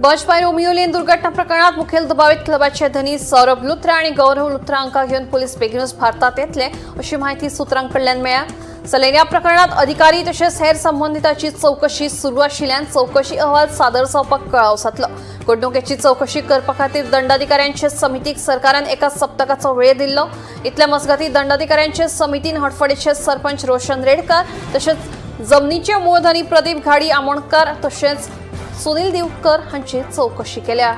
बजपाई Romeo Lane दुर्घटना प्रकरणात मुखेल दुबावीत क्लबाचे धनी सौरभ लुथरा आणि गौरव लुथरा हांकां घेवन पुलीस बेगीनूच भारतात येतले अशी माहिती सूत्रांकडल्यान मेळ्ळ्या. जाल्यार ह्या प्रकरणात अधिकारी तशेंच हेर संबंधितांची चवकशी सुरू आशिल्ल्यान चवकशी अहवाल सादर जावपाक कळाव जातलो. घडणुकेची चवकशी करपा खातीर दंडाधिकाऱ्यांचे समितीक सरकारान एका सप्तकाचो वेळ दिल्लो. इतल्या मजगती दंडाधिकाऱ्यांचे समितीन हडफडेचे सरपंच रोशन रेडकर तशेंच जमनीचे मूळधनी प्रदीप घाडी आमोणकर तशेंच सुनील दिवकर हांची चवकशी केल्या.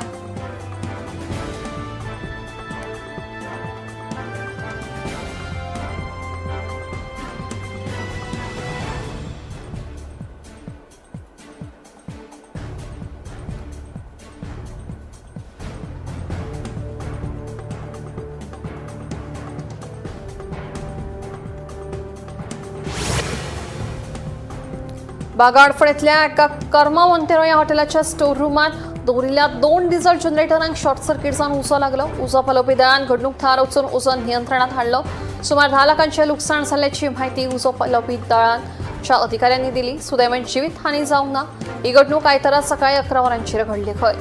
बागा अडफणेतल्या एका कर्मा मोंतेरो या हॉटेलाच्या स्टोर रुमात दवरिल्ल्या 2 डिझेल जनरेटरांक शॉर्ट सर्किट जावन उजो लागलो. उजो पालोवपी दळान घडणूक थळार वचून उजो नियंत्रणात हाडलो. सुमार 10 लाखांचें लुकसाण जाल्ल्याची म्हायती उजो पालोवपी दळांच्या अधिकाऱ्यांनी दिली. सुदैवान जिवीत हानी जावंक ना. ही घडणूक आयतारा सकाळी 11 वरांचेर घडली खंय.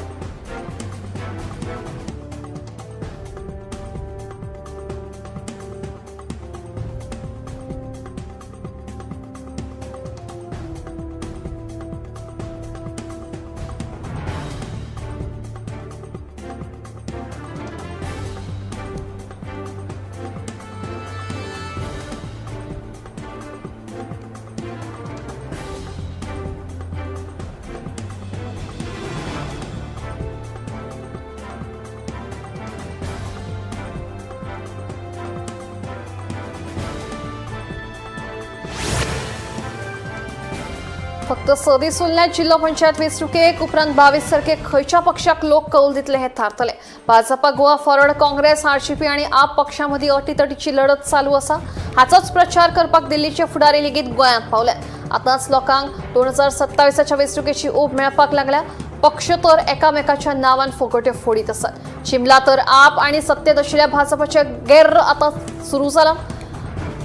फक्त सदीस उरल्या जिल्हो पंचायत वेंचणुकेक. उपरांत 22 तारखेक खंयच्या पक्षाक लोक कौल दितले हे थारतले. भाजपा, गोवा फॉरवर्ड काँग्रेस, आरजीपी आणि आप पक्षामदीं अटीतटीची लढत चालू आसा. हाचोच प्रचार करपाक दिल्लीचे फुडारी लेगीत गोंयांत पावले. आतांच लोकांक 2027च्या वेंचणुकेची ऊब मेळपाक लागल्या. पक्ष तर एकामेकाच्या नांवान फोगट्यो फोडीत आसात. चिमला तर आप आणि सत्तेत आशिल्ल्या भाजपाचे गेर्र आतां सुरू जाला.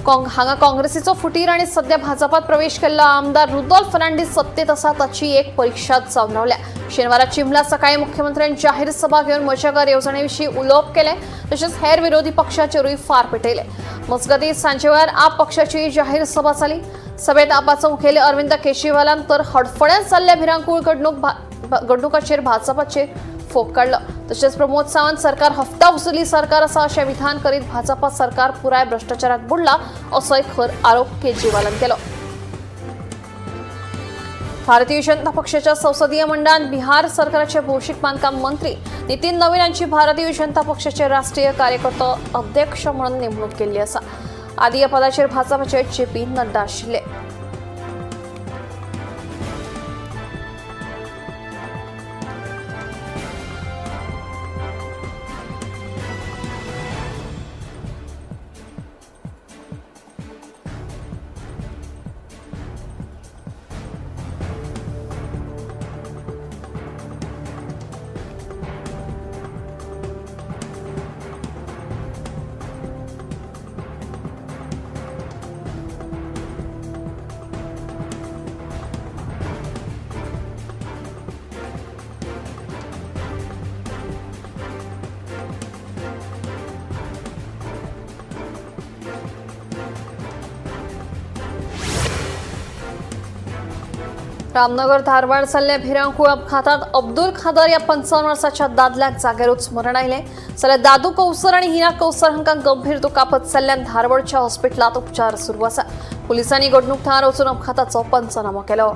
हांगा काँग्रेसीचो फुटीर आणि सध्या भाजपात प्रवेश केल्लो आमदार रुदोल्फ फर्नांडीस सत्तेत आसा ताची एक परीक्षा जावन रावल्या. शेनवारा चिमला सकाळी मुख्यमंत्र्यांनी जाहीर सभा घेवन मजगार येवजणेविशीं उलोवप केलें, तशेंच हेर विरोधी पक्षाचेरूय फार पेटयले. मजगतीं सांजे वेळार आप पक्षाची जाहीर सभा जाली. सभेत आपाचो मुखेली अरविंद केजरीवालान तर हडफड्यांत जाल्ल्या भिरांकूळ घडणुकाचेर भाजपाचेर फोग काडलो. तशेंच प्रमोद सावंत सरकार हफ्ता वसुली सरकार आसा अशें विधान करीत भाजपा सरकार पुराय भ्रष्टाचारात बुडला असोय खर आरोप केजरीवालान केलो. भारतीय जनता पक्षाच्या संसदीय मंडळान बिहार सरकाराचे भौशीक बांधकाम मंत्री नितीन नवीन यांची भारतीय जनता पक्षाचे राष्ट्रीय कार्यकर्ता अध्यक्ष म्हणून नेमणूक केल्ली आसा. आदी ह्या पदाचेर भाजपाचे जे पी नड्डा आशिल्ले. रामनगर धारवाड जाल्ल्या भिरांकूळ अपघातात अब्दुल खादर या 55 वर्साच्या दादल्याक जाग्यारूच मरण आयलें. जाल्यार दादू कौसर आनी हिना कौसर हांकां गंभीर दुखापत जाल्ल्यान धारवाडच्या हॉस्पिटलांत उपचार सुरू आसा. पुलिसांनी घडणूक थळार वचून अपघाताचो पंचनामो केलो.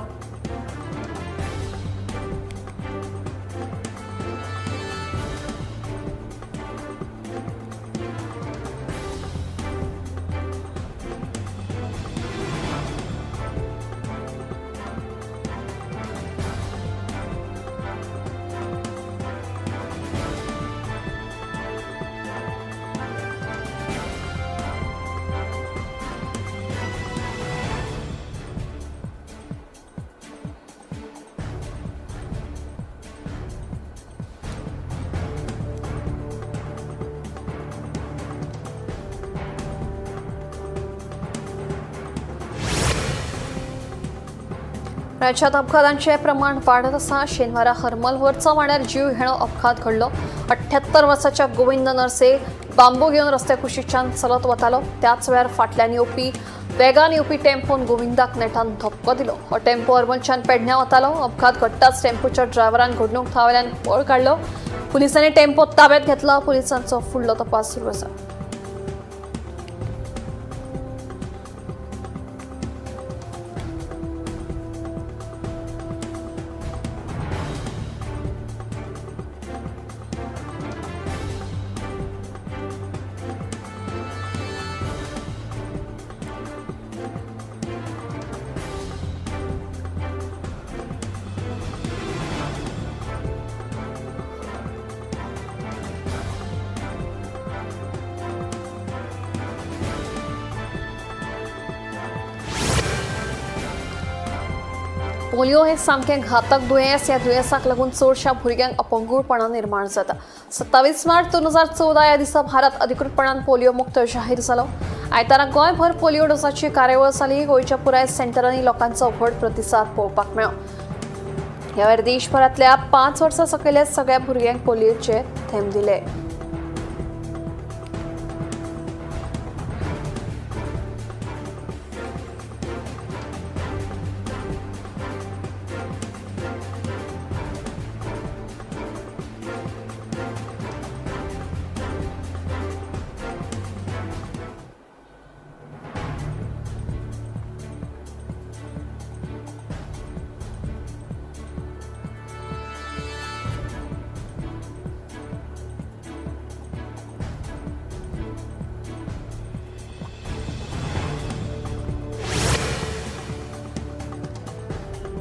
राज्यात अपघातांचे प्रमाण वाडत आसा. शेनवारा हरमल वरचा वाड्यार जीव घेणो अपघात घडलो. 78 वर्साच्या गोविंद नरसे बांबू घेवन रस्त्या कुशीच्यान चलत वतालो. त्याच वेळार फाटल्यान येवपी वेगान येवपी टेम्पोन गोविंदाक नेटान धपको दिलो. हो टेम्पो हरमलच्यान पेडण्यां वतालो. अपघात घडटाच टेम्पोच्या ड्रायव्हरान घडणूक थळावेल्यान पळ काडलो. पुलिसांनी टेम्पो ताब्यात घेतला. पुलिसांचो फुडलो तपास सुरू आसा. पोलिओ हे सामकें घातक दुयेंस. ह्या दुयेंसाक लागून चडशा भुरग्यांक अपंगूळपणा निर्माण जाता. 27 मार्च 2014 ह्या दिसा भारत अधिकृतपणान पोलिओ मुक्त जाहीर जालो. आयतारा गोंयभर पोलिओ डोसाची कार्यावळ जाली. गोंयच्या पुराय सेंटरांनी लोकांचो व्हड प्रतिसाद पळोवपाक मेळ्ळो. ह्या वेळार देशभरांतल्या 5 वर्सां सकयल्या सगळ्या भुरग्यांक पोलिओचे थेंब दिले.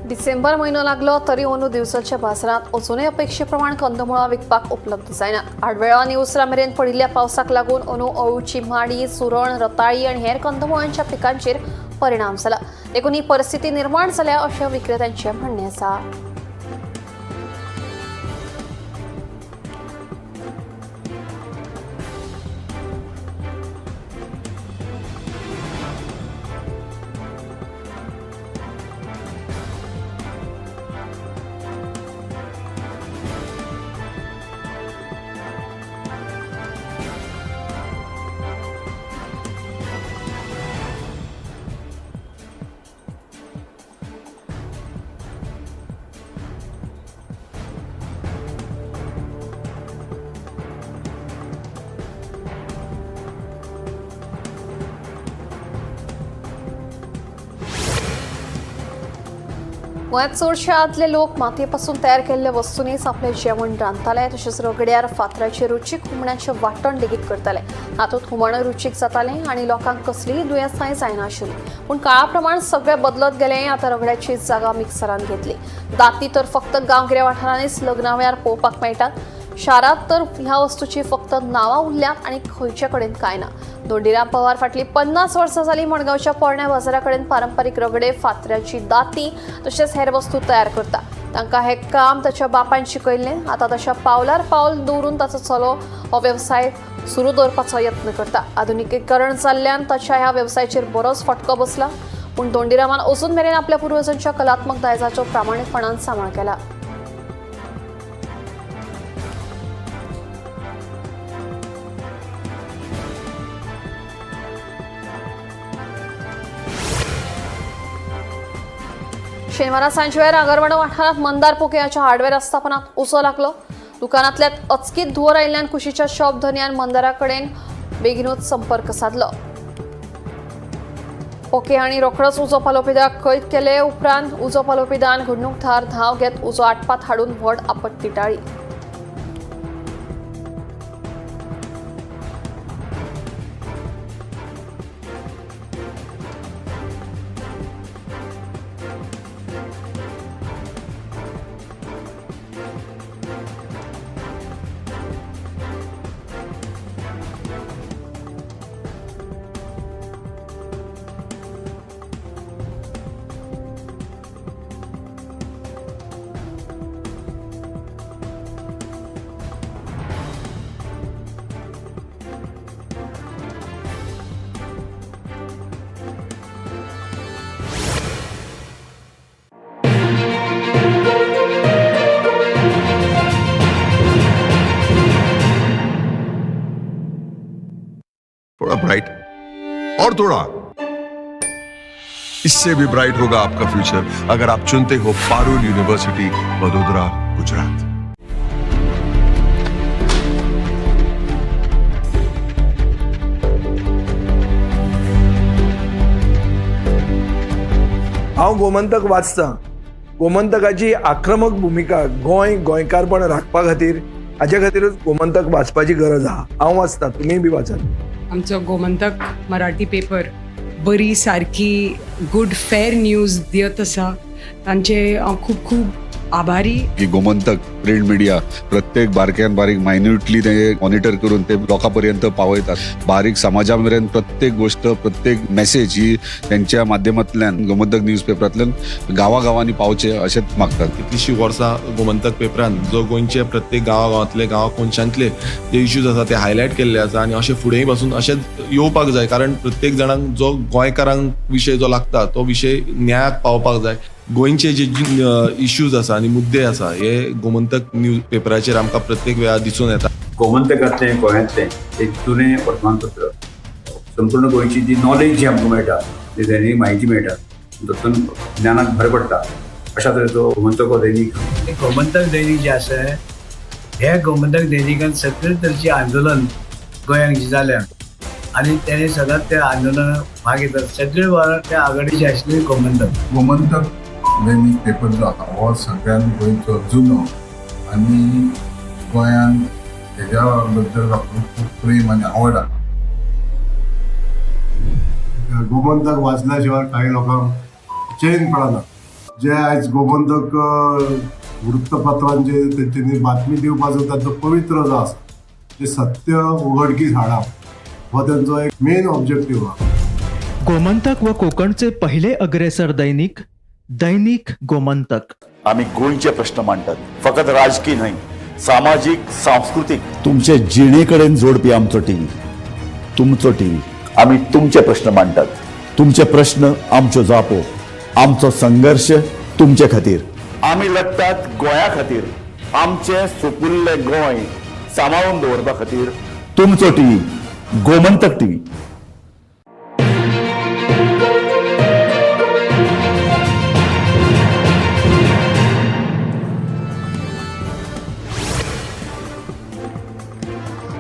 डिसेंबर म्हयनो लागलो तरी अंदू दिवसाच्या बाजारांत अजूनय अपेक्षेप्रमाण कंदमुळां विकपाक उपलब्ध जायना. आडवेळो आनी उसरां मेरेन पडिल्ल्या पावसाक लागून अंदू अळूची माडी, सुरण, रताळी आनी हेर कंदमुळांच्या पिकांचेर परिणाम जाला. देखून ही परिस्थिती निर्माण जाल्या अशें विक्रेत्यांचें म्हणणें आसा. गोंयांत चडशे आदले लोक मातयेपसून तयार केल्ल्या वस्तूंनीच आपलें जेवण रांदताले. तशेंच रगड्यार फातराचेर रुचीक हुमणाचें वांटण लेगीत करताले. हातूंत हुमण रुचीक जातालें आनी लोकांक कसलीय दुयेंसांय जायनाशिल्लीं. पूण काळा प्रमाण सगळें बदलत गेलें. आतां रगड्याची जागा मिक्सरान घेतली. दाती तर फक्त गांवगिऱ्या वाठारांनीच लग्ना वेळार पळोवपाक मेळटात. शारांत तर ह्या वस्तूची फक्त नांवां उरल्यात आनी खंयचे कडेन कांय ना. धोंडीराम पवार फाटलीं 50 वर्सां जालीं मडगांवच्या पोरण्या बाजारा कडेन पारंपारीक रगडे, फातराची दाती तशेंच हेर वस्तू तयार करता. तांकां हें काम ताच्या बापायन शिकयल्लें. आतां तशा पावलार पावल दवरून ताचो चलो हो वेवसाय सुरू दवरपाचो यत्न करता. आधुनिकीकरण जाल्ल्यान ताच्या ह्या वेवसायाचेर बरोच फटको बसला. पूण धोंडीरामान अजून मेरेन आपल्या पुर्वजांच्या कलात्मक दायजाचो प्रामाणीकपणान सांबाळ केला. शेनवारा सांजवेळार आगरवाडो वाठारांत मंदार पोके हाच्या हार्डवेअर आस्थापनात उजो लागलो. दुकानांतल्यान अचकीत धुंवर आयिल्ल्यान कुशीच्या शॉप धनयान मंदारा कडेन बेगीनूच संपर्क सादलो. पोके हांणी रोखडोच उजो पालोवपी दळाक कळीत केले उपरांत उजो पालोवपी दळान घडणूक थळार धांव घेत उजो आटपात हाडून व्हड आपत्ती टाळ्ळी. थोड़ा ब्राइट और थोड़ा इससे भी ब्राइट होगा आपका फ्यूचर अगर आप चुनते हो पारुल यूनिवर्सिटी, वडोदरा, गुजरात। हांव गोमंतक वाचतां. गोमंतकाची आक्रमक भुमिका गोंय गोंयकारपण राखपा खातीर, हाजे खातीरूच गोमंतक वाचपाची गरज आहा. हांव वाचतां, तुमीय बी वाचात. आमचो गोमंतक मराठी पेपर बरी सारकी गुड फेर न्यूज दियत आसा, तांचे हांव खूब खूब आभारी. की गोमंतक प्रिंट मिडिया प्रत्येक बारक्यान बारीक मायन्युटली ते मॉनिटर करून ते लोकां पर्यंत पावयतात. बारीक समाजा मेरेन प्रत्येक गोष्ट, प्रत्येक मेसेज ही त्यांच्या माध्यमांतल्यान गोमंतक न्यूज पेपरांतल्यान गांवागांवांनी पावचे अशेंच मागतात. कितलीशीं वर्सां गोमंतक पेपरान जो गोंयचे प्रत्येक गांवागांवांतले, गांवा कोनशांतले जे इश्यूज आसा ते हायलायट केल्ले आसा आनी अशें फुडेंय पासून अशेंच येवपाक जाय, कारण प्रत्येक जाणांक जो गोंयकारांक विशय जो लागता तो विशय न्यायाक पावपाक जाय. गोंयचे जे इश्यूज आसा आनी मुद्दे आसा हे गोमंतक न्यूज पेपराचेर आमकां प्रत्येक वेळार दिसून येता. गोमंतकांतलें गोंयांतलें एक जुनें वर्तमानपत्र. संपूर्ण गोंयची जी नॉलेज जी आमकां मेळटा, जी दैनीक म्हायती मेळटा, तातूंत ज्ञानाक भर पडटा. अशा तरेचो गोमंतक हो दैनीक. गोमंतक दैनीक जें आसा, हे गोमंतक दैनिकान सगळे तरेचें आंदोलन गोंयांत जी जाल्या आनी तेणे सदांच त्या आंदोलनात भाग घेतात. सगळे वावर त्या आघाडीचे आशिल्ले गोमंतक. गोमंतक दैनीक पेपर जो आसा हो सगळ्यान गोंयचो जुनो आनी गोंयान हेज्या बद्दल लोकांक खूब प्रेम आनी आवड आसा. गोमंतक वाचल्या शिवाय काही लोकांक चेन पडना. जे आयज गोमंतक वृत्तपत्रांचे तेंच्यांनी बातमी दिवपाचो तांचो पवित्र जो आसा, जे सत्य उघडकीस हाडप हो तेंचो एक मेन ऑब्जेक्टीव आहा. गोमंतक व कोकणचे पहिले अग्रेसर दैनिक, दैनिक गोमंतक. आमी गोंयचे प्रश्न मांडटात, फकत राजकीय न्हय, सामाजीक, सांस्कृतीक, तुमचे जिणे कडेन जोडपी आमचो टीव्ही, तुमचो टीव्ही. आमी तुमचे प्रश्न मांडटात, तुमचे प्रश्न आमच्यो जापो, आमचो संघर्श तुमचे खातीर. आमी लढटात गोंया खातीर, आमचें सुपुल्लें गोंय सांबाळून दवरपा खातीर. तुमचो टीव्ही, गोमंतक टीव्ही.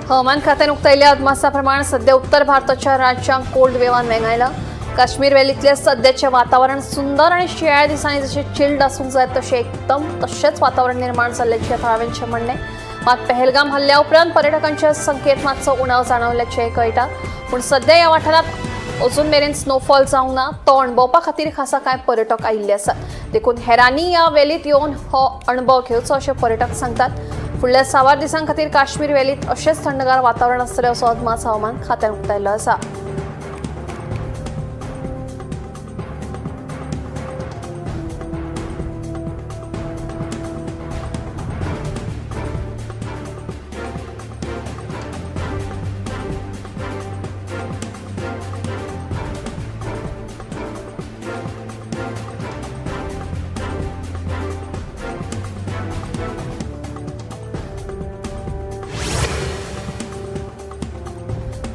हवामान खात्यान उक्तायल्ल्या अदमासाप्रमाण सध्या उत्तर भारताच्या राज्यांक कोल्ड वेवान वेंगायला. काश्मीर व्हॅलींतलें सद्याचें वातावरण सुंदर आनी शिंयाळ्या दिसांनी जशें चिल्ड आसूंक जाय तशें एकदम तशेंच वातावरण निर्माण जाल्ल्याचें थळाव्यांचें म्हणणें. मात पहलगाम हल्ल्या उपरांत पर्यटकांच्या संख्येत मातसो उणाव जाणवल्याचें कळटा. पूण सध्या ह्या वाठारांत अजून मेरेन स्नोफॉल जावंक ना. तो अणभवपा खातीर खासा कांय पर्यटक आयिल्ले आसात, देखून हेरांनी ह्या व्हॅलीत येवन हो अणभव घेवचो अशें पर्यटक सांगतात. फुडल्या साबार दिसां खातीर काश्मीर व्हॅलीत अशेंच थंडगार वातावरण आसतलें असो अदमास हवामान खात्यान उक्तायल्लो आसा.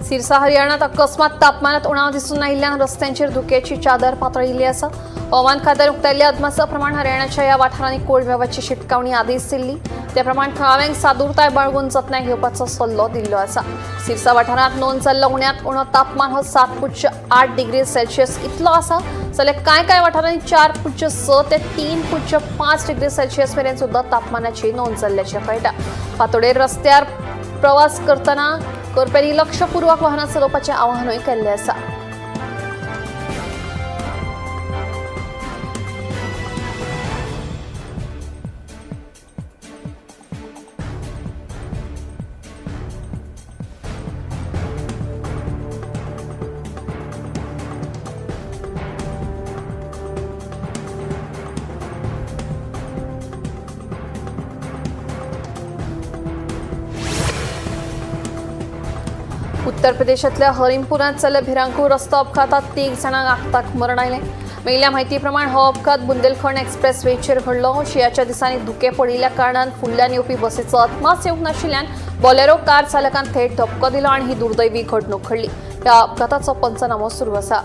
सिरसा हरियाणात अकस्मात तापमानात उणाव दिसून आयिल्ल्यान रस्त्यांचेर धुक्याची चादर पातळिल्ली आसा. हवामान खात्यान उक्तायल्ल्या अदमासा प्रमाण हरियाणाच्या ह्या वाठारांनी कोल्ड वेवाची शिटकावणी आदींच दिल्ली. त्या प्रमाण थळाव्यांक सादूरताय बाळगून जतनाय घेवपाचो सल्लो दिल्लो आसा. सिरसा वाठारांत नोंद जाल्लो उण्यांत उणो तापमान हो 7.8 डिग्री सेल्सियस इतलो आसा, जाल्यार कांय कांय वाठारांनी 4.6 ते 3.5 डिग्री सेल्सियस मेरेन सुद्दां तापमानाची नोंद जाल्ल्याचें कळटा. फांतोडेर रस्त्यार प्रवास करतना करप्यांनी लक्षपूर्वक वाहनां चलोवपाचें आवाहनूय केल्लें आसा. उत्तर प्रदेशातल्या हरिमपुरात जाल्ल्या भिरांकूळ रस्तो अपघातात 3 जाणांक आक्ताक मरण आयलें. मेळिल्ल्या म्हायती प्रमाण हो अपघात बुंदेलखंड एक्सप्रेसवेचेर घडलो. शिंयाच्या दिसांनी धुकें पडिल्ल्या कारणान फुडल्यान येवपी बसीचो अदमास येवंक नाशिल्ल्यान बोलेरो कार चालकान थेट धपको दिलो आनी ही दुर्दैवी घडणूक घडली. ह्या अपघाताचो पंचनामो सुरू आसा.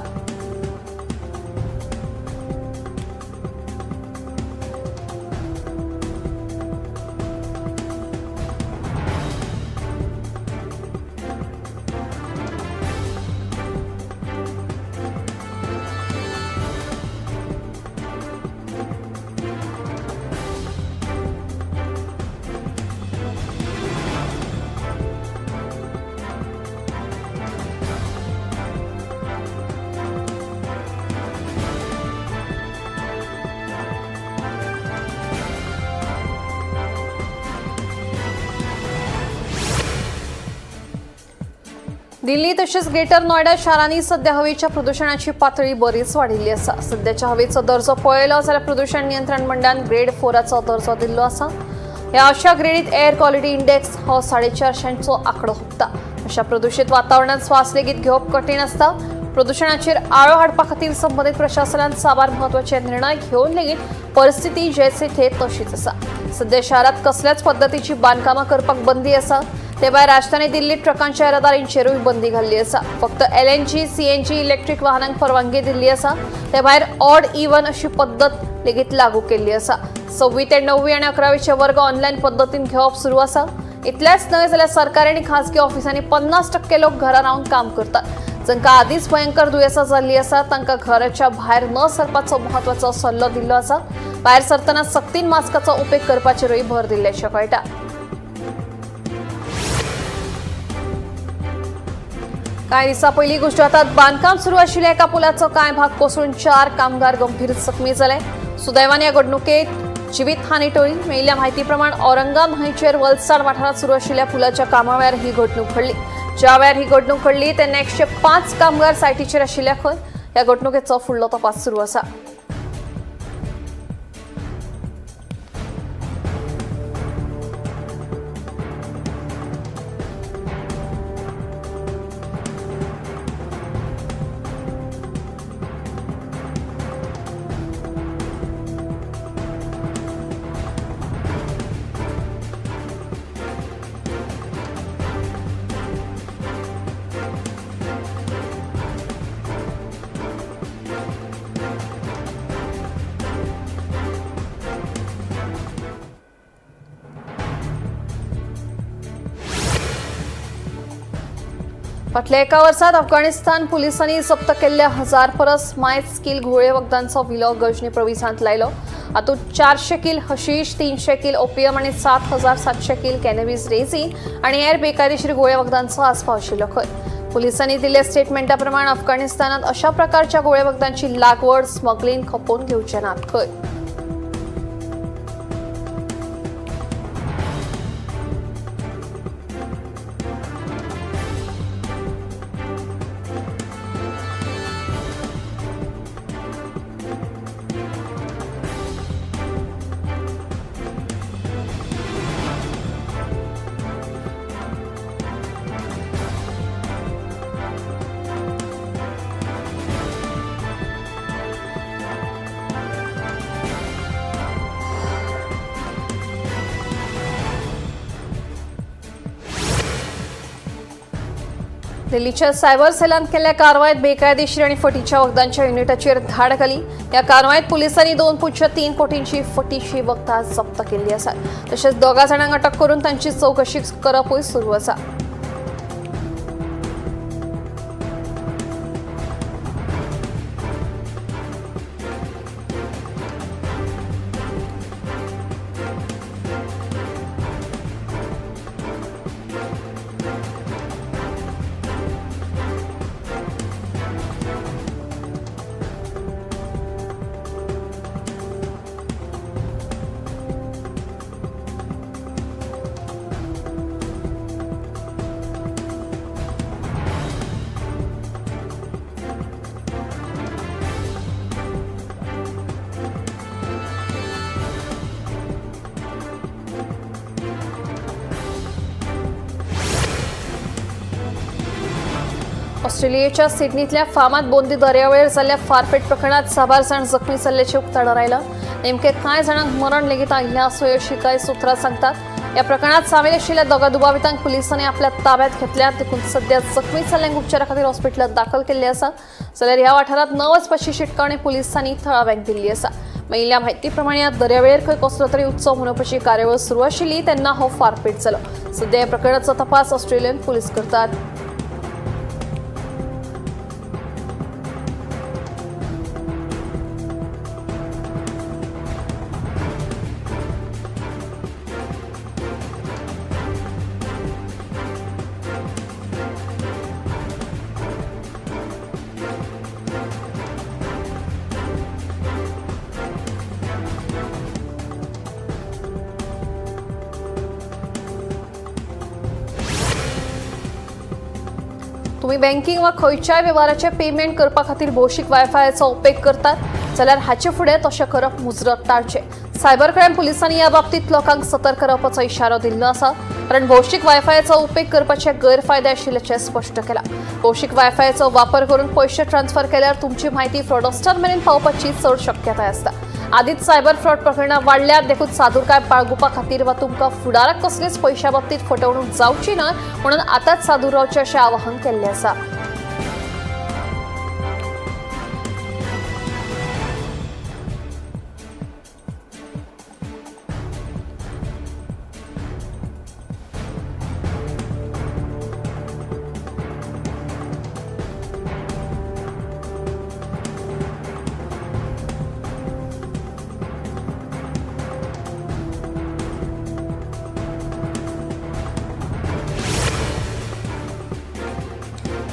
दिल्ली तसेच ग्रेटर नोएडा शारांनी सध्या हवेच्या प्रदूषणाची पातळी बरीच वाडिल्ली आसा. सध्याच्या हवेचो दर्जो पळयलो जाल्यार प्रदूषण नियंत्रण मंडळान ग्रेड 4 दर्जो दिल्लो आसा. ह्या अशा ग्रेडीत एअर क्वॉलिटी इंडेक्स हो 450चो आंकडो हुपता. अशा प्रदूषित वातावरणात श्वास लेगीत घेवप कठीण आसता. प्रदूषणाचेर आळो हाडपा खातीर संबंदीत प्रशासनान साबार म्हत्वाचे निर्णय घेवन लेगीत परिस्थिती जैसे थे तशीच आसा. सध्या शारात कसल्याच पद्दतीची बांदकामां करपाक बंदी आसा. ते भायर राजधानी दिल्लीत ट्रकांच्या येरादारींचेरूय बंदी घाल्ली आसा. फक्त LNG, CNG, electric वाहनांक परवानगी दिल्ली आसा. ते भायर ऑड इवन अशी पद्दत लेगीत लागू केल्ली आसा. 6वी ते 9वी आनी 11वीचे वर्ग ऑनलायन पद्दतीन घेवप सुरू आसा. इतलेंच न्हय जाल्यार सरकारी आनी खाजगी ऑफिसांनी 50% लोक घरा रावन काम करतात. जांकां आदींच भयंकर दुयेंसां जाल्लीं आसा तांकां घराच्या भायर न सरपाचो म्हत्वाचो सल्लो दिल्लो आसा. भायर सरतना सक्तीन मास्काचो उपेग करपाचेरूय भर दिल्ल्याचें कळटा. कांय दिसां पयलीं गुजरातात बांदकाम सुरू आशिल्ल्या एका पुलाचो कांय भाग कोसळून 4 कामगार गंभीर जखमी जाले. सुदैवान ह्या घडणुकेत जिवीत हानी टळ्ळी. मेळिल्ल्या म्हायती प्रमाण औरंगा न्हंयचेर वलसाड वाठारांत सुरू आशिल्ल्या पुलाच्या कामा वेळार ही घडणूक घडली. ज्या वेळार ही घडणूक घडली तेन्ना 105 कामगार सायटीचेर आशिल्ल्या खंय. ह्या घडणुकेचो फुडलो तपास सुरू आसा. फाटल्या एका वर्सात अफगाणिस्तान पुलिसांनी जप्त केल्ल्या 1000 परस मायज कील घुंवळे वखदांचो विलो गजनी प्रविसांत लायलो. हातूंत 400 कील हशीश, 300 कील ओपियम आनी 7700 कील कॅनबीज रेझीन आनी हेर बेकायदेशीर घुंवळे वखदांचो आस्पाव आशिल्लो खंय. पुलिसांनी दिल्ल्या स्टेटमेंटा प्रमाण अफगाणिस्तानात अशा प्रकारच्या घुंवळे वखदांची लागवड, स्मगलिंग खपोवन घेवचे नात खंय. दिल्लीच्या सायबर सेलान केल्ल्या कारवायेत बेकायदेशीर आणि फटीच्या वखदांच्या युनिटाचेर धाड घाली. या कारवायेत पोलिसांनी 2.3 कोटींची फटीची वखदां जप्त केल्ली आसात. तशेंच 2 जाणांक अटक करून तांची चवकशी करपूय सुरू आसा. ऑस्ट्रेलियेच्या सिडनीतल्या फार्मात बोंदी दर्यावेळेर जाल्ल्या फारपेट प्रकरणात साबार जाण जखमी जाल्ल्याचें उक्ताडार आयलां. नेमके कांय जाणांक मरण लेगीत आयिल्लें आसूं अशी कांय सुत्रां सांगतात. ह्या प्रकरणात सामील आशिल्ल्या दोगा दुबावितांक पुलिसांनी आपल्या ताब्यात घेतल्यात. देखून सध्या जखमी जाल्ल्यांक उपचारा खातीर हॉस्पिटलांत दाखल केल्ले आसा. जाल्यार ह्या वाठारांत न वचपाची शिटकावणी पुलिसांनी थळाव्यांक दिल्ली आसा. मेळिल्ल्या म्हायती प्रमाणे ह्या दर्यावेळेर खंय कसलो तरी उत्सव मनोवपाची कार्यावळ सुरू आशिल्ली तेन्ना हो फारपेट जालो. सध्या ह्या प्रकरणाचो तपास ऑस्ट्रेलियन पुलीस करतात. तुम्ही बँकिंग वा खंयच्याय वेव्हाराचें पेमेंट करपा खातीर भौशीक वायफायाचो उपेग करतात जाल्यार हाचे फुडें तशें करप मुजरत टाळचें. सायबर क्रायम पुलिसांनी ह्या बाबतींत लोकांक सतर्क रावपाचो इशारो दिल्लो आसा. कारण भौशीक वायफायाचो उपेग करपाचे गैरफायदे आशिल्ल्याचें स्पश्ट केलां. भौशीक वायफायाचो वापर करून पयशे ट्रान्सफर केल्यार तुमची म्हायती फ्रॉडस्टर मेरेन पावपाची चड शक्यताय आसता. आदींच सायबर फ्रॉड प्रकरणां वाडल्यात, देखून सादूरकाय बाळगुपा खातीर वा तुमकां फुडाराक कसलीच पयशां बाबतींत फटवणूक जावची न्हय म्हणून आतांच सादूर रावचें अशें आवाहन केल्लें आसा.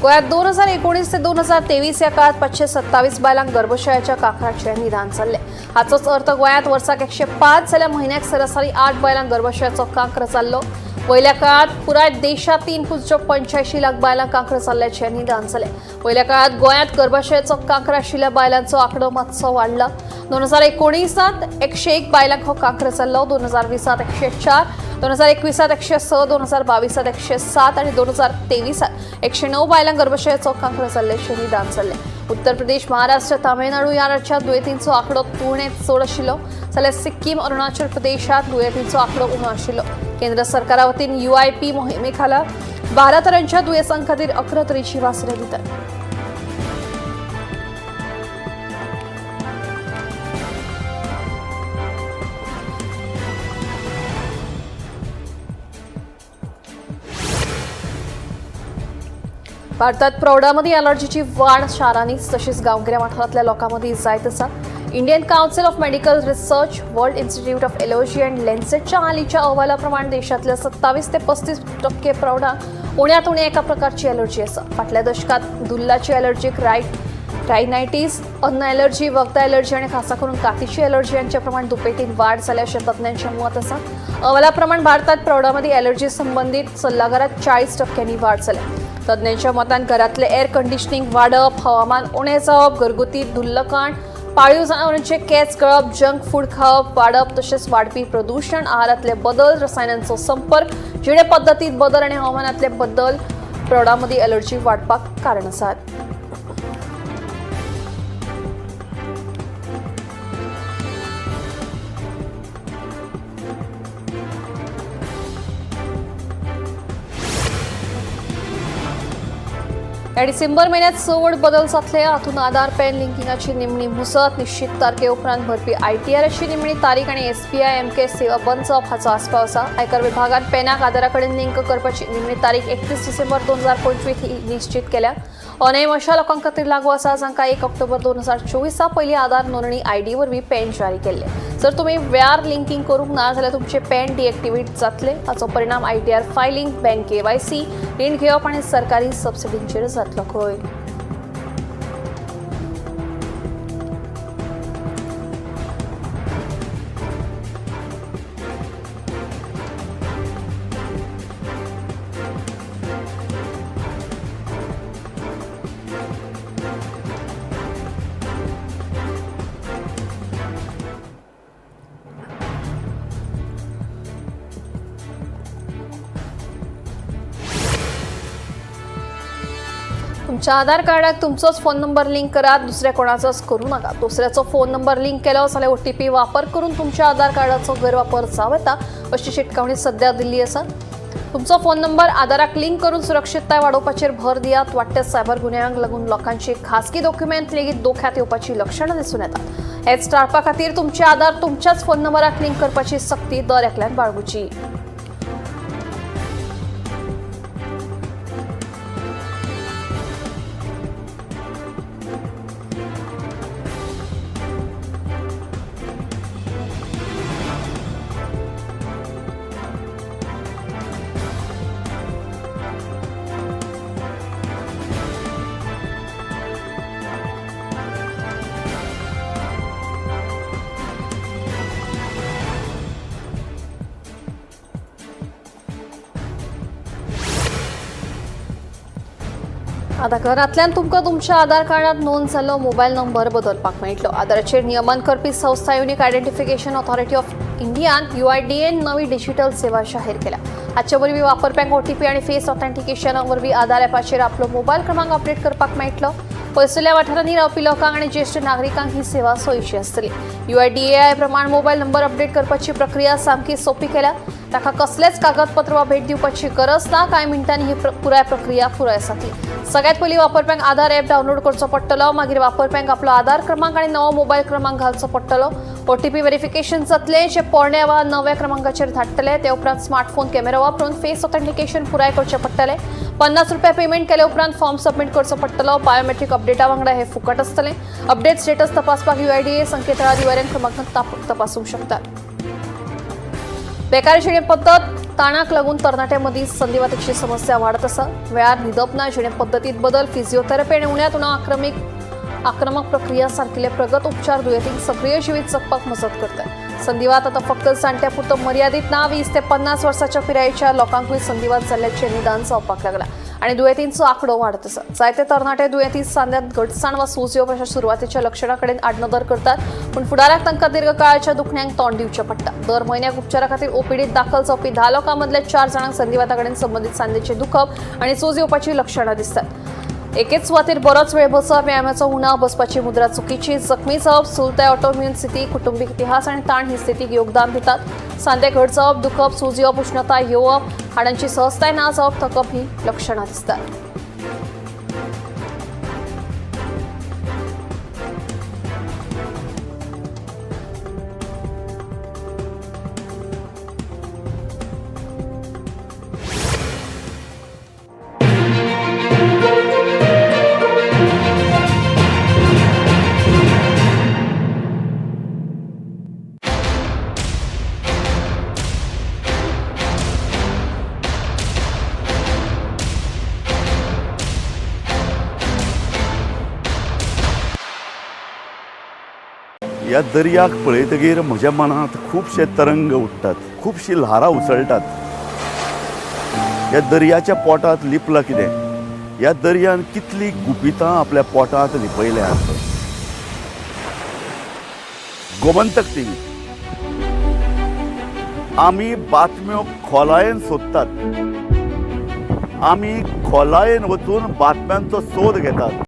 गोव्यात 2019 ते 2023 या काळात 527 बायलांक गर्भशयाच्या कांक्राचें निदान जाल्लें. हाचोच अर्थ गोंयांत वर्साक 105 जाल्यार म्हयन्याक सरासरी 8 बायलांक गर्भशयाचो कांक्र जाल्लो. वयल्या काळात पुराय देशांत 3.85 लाख बायलांक कांक्र जाल्ल्याचें निदान जालें. वयल्या काळात गोंयांत गर्भाशयाचो कांक्र आशिल्ल्या बायलांचो आंकडो मातसो वाडला. 2019 101 बायलांक हो कांक्र जाल्लो. 2020 104, 2021 106, 2022 107 आनी 2023 109 बायलांक गर्भाशयाचो कांक्र जाल्ल्याचें निदान जाल्लें. उत्तर प्रदेश, महाराष्ट्र, तामिळनाडू ह्या राज्यांत दुयेंतींचो आंकडो तुळनेत चड आशिल्लो, जाल्यार सिक्कीम, अरुणाचल प्रदेशांत दुयेंतींचो आंकडो उणो आशिल्लो. केंद्र सरकारा वतीन UIP मोहिमे खाला 12 तरांच्या दुयेंसां खातीर 11 तरेची वासरां दितात. भारतात प्रौढांमदीं अलर्जीची वाड शारांनीच तशीच गांवगिऱ्या वाठारांतल्या लोकांमदीं जायत आसा. Indian Council of Medical Research, World Institute of Allergy and लेन्सेटच्या हालींच्या अहवाला प्रमाण देशांतल्या 27 ते 35% प्रौढांक उण्यांत उणे एका प्रकारची अलर्जी आसा. फाटल्या दशकांत धुल्लाची अलर्जीक रायनायटीस, अन्न अलर्जी, वखदां अलर्जी आनी खासा करून कातीची अलर्जी हांच्या प्रमाण दुपेटीन वाड जाल्या अशें तज्ञांचें मत आसा. अहवाला प्रमाण भारतांत प्रौढांमदीं अलर्जी संबंदीत सल्लागारात 40% वाड जाल्या. तज्ञांच्या मतान घरांतले एअर कंडिशनिंग वाडप, हवामान उणें जावप, घरगुती धुल्लकाण, पाळीव जनावरांचे केंस गळप, जंक फूड खावप वाडप, तशेंच वाडपी प्रदूशण, आहारांतले बदल, रसायनांचो संपर्क, जिणे पद्दतींत बदल आनी हवामानांतले बदल प्रौढांमदीं अलर्जी वाडपाक कारण आसात. या डिसेंबर म्हयन्यात चड बदल जातले. हातूंत आधार पॅन लिंकिंगाची निमणी मुजत, निश्चित तारखे उपरांत भरपी ITRची निमणी तारीख आनी SBI MK सेवा बंद जावप हाचो आस्पाव आसा. आयकर विभागान पॅनाक आधारा कडेन लिंक करपाची निमणी तारीख 31 डिसेंबर 2025 ही निश्चित केल्या. हो नेम अशा लोकां खातीर लागू आसा जांकां 1 ऑक्टोबर 2024 पयलीं आधार नोंदणी ID वरवीं पॅन जारी केल्ले. जर तुमी वेळार लिंकिंग करूंक ना जाल्यार तुमचे पॅन डिएक्टिवेट जातले. हाचो परिणाम ITR filing, bank KYC, रीण घेवप आनी सरकारी सबसिडींचेर जातलो खंय. तुमच्या आधार कार्डाक तुमचोच फोन नंबर लिंक करात, दुसऱ्या कोणाचोच करूं नाका. दुसऱ्याचो फोन नंबर लिंक केलो जाल्यार OTP वापर करून तुमच्या आधार कार्डाचो गैरवापर जावं येता. अशी शिटकावणी सध्या दिल्ली आसा. तुमचो फोन नंबर आधाराक लिंक करून सुरक्षितताय वाडोवपाचेर भर दियात. वाडट्या सायबर गुन्यांवांक लागून लोकांची खासगी डॉक्युमेंट लेगीत धोक्यात येवपाची लक्षणां दिसून येतात. हेच टाळपा खातीर तुमचे आधार तुमच्याच फोन नंबराक लिंक करपाची सक्ती दर एकल्यान बाळगुची. आता घरांतल्यान तुमकां तुमच्या आधार कार्डात नोंद जाल्लो मोबायल नंबर बदलपाक मेळटलो. आधाराचेर नियमन करपी संस्था युनिक आयडेंटिफिकेशन ऑथॉरिटी ऑफ इंडियान UIDAन नवी डिजिटल सेवा जाहीर केल्या. हाचे वरवीं वापरप्यांक OTP आनी फेस ऑथेंटिकेशना वरवीं आधार ॲपाचेर आपलो मोबायल क्रमांक अपडेट करपाक मेळटलो. पयसुल्ल्या वाठारांनी रावपी लोकांक आनी ज्येश्ठ नागरिकांक ही सेवा सोयीची आसतली. UIDAI प्रमाण मोबायल नंबर अपडेट करपाची प्रक्रिया सामकी सोंपी केल्या. ताका कसलेच कागदपत्र वा भेट दिवपाची गरज ना. कांय मिनटांनी ही पुराय प्रक्रिया पुराय जातली. सगळ्यात पयलीं वापरप्यांक आधार ॲप डावनलोड करचो पडटलो. मागीर वापरप्यांक आपलो आधार क्रमांक आनी नवो मोबायल क्रमांक घालचो पडटलो. OTP verification जातलें, जे पोरण्या वा नव्या क्रमांकाचेर धाडटले. ते उपरांत स्मार्टफोन कॅमेरा वापरून फेस ऑथेंटिकेशन पुराय करचें पडटलें. 50 रुपया पेमेंट केले उपरांत फॉर्म सबमीट करचो पडटलो. बायोमेट्रीक अपडेटा वांगडा हे फुकट आसतलें. अपडेट स्टेटस तपासपाक UIDAI संकेतथळार URL क्रमांक तपासूंक शकतात. बेकार जिणे पद्दत ताणाक लागून तरणाट्यां मदीं संधिवाताची समस्या वाडत आसा. वेळार न्हिदप ना, जिणे पद्दतींत बदल, फिजिओथेरपी आनी उण्यांत उणो आक्रमक प्रक्रिया सारकिल्ले प्रगत उपचार दुयेंतींक सक्रीय जिवीत जगपाक मजत करतात. संधिवात आतां फक्त जाणट्या पुरतो मर्यादीत ना. 20 ते 50 वर्साच्या पिरायेच्या लोकांकूय संधिवात जाल्ल्याचें निदान जावपाक लागलां आनी दुयेंतींचो आंकडो वाडत आसा. जायते तरणाटे दुयेंती सांध्यांत घटसाण वा सूज येवप अशा सुरवातेच्या लक्षणां कडेन आडनदर करतात, पूण फुडाराक तांकां दीर्घकाळाच्या दुखण्यांक तोंड दिवचें पडटा. दर म्हयन्याक उपचारा खातीर ओपीडीत दाखल जावपी 10 लोकां मदल्या 4 जाणांक संधिवाता कडेन संबंदीत सांध्याचें दुखप आनी सूज येवपाची लक्षणां दिसतात. एकेच सुवातेर बरोच वेळ बसप, व्यायामाचो उणाव, बसपाची मुद्रा चुकीची, जखमी जावप, स्थूलताय, ऑटोइम्यून स्थिती, कुटुंबीक इतिहास आनी ताण ही स्थितीक योगदान दितात. सांधे घट जावप, दुखप, सूज येवप, उश्णताय येवप, हाडांची सहजताय ना जावप, थकप ही लक्षणां दिसतात. ह्या दर्याक पळयतगीर म्हज्या मनांत खुबशे तरंग उठ्ठात, खुबशीं ल्हारां उसळटात. ह्या दर्याच्या पोटांत लिपलां कितें? ह्या दर्यान कितलीं गुपितां आपल्या पोटांत लिपयल्यांत. गोमंतक टीव्ही, आमी बातम्यो खोलायेन सोदतात, आमी खोलायेन वचून बातम्यांचो सोद घेतात.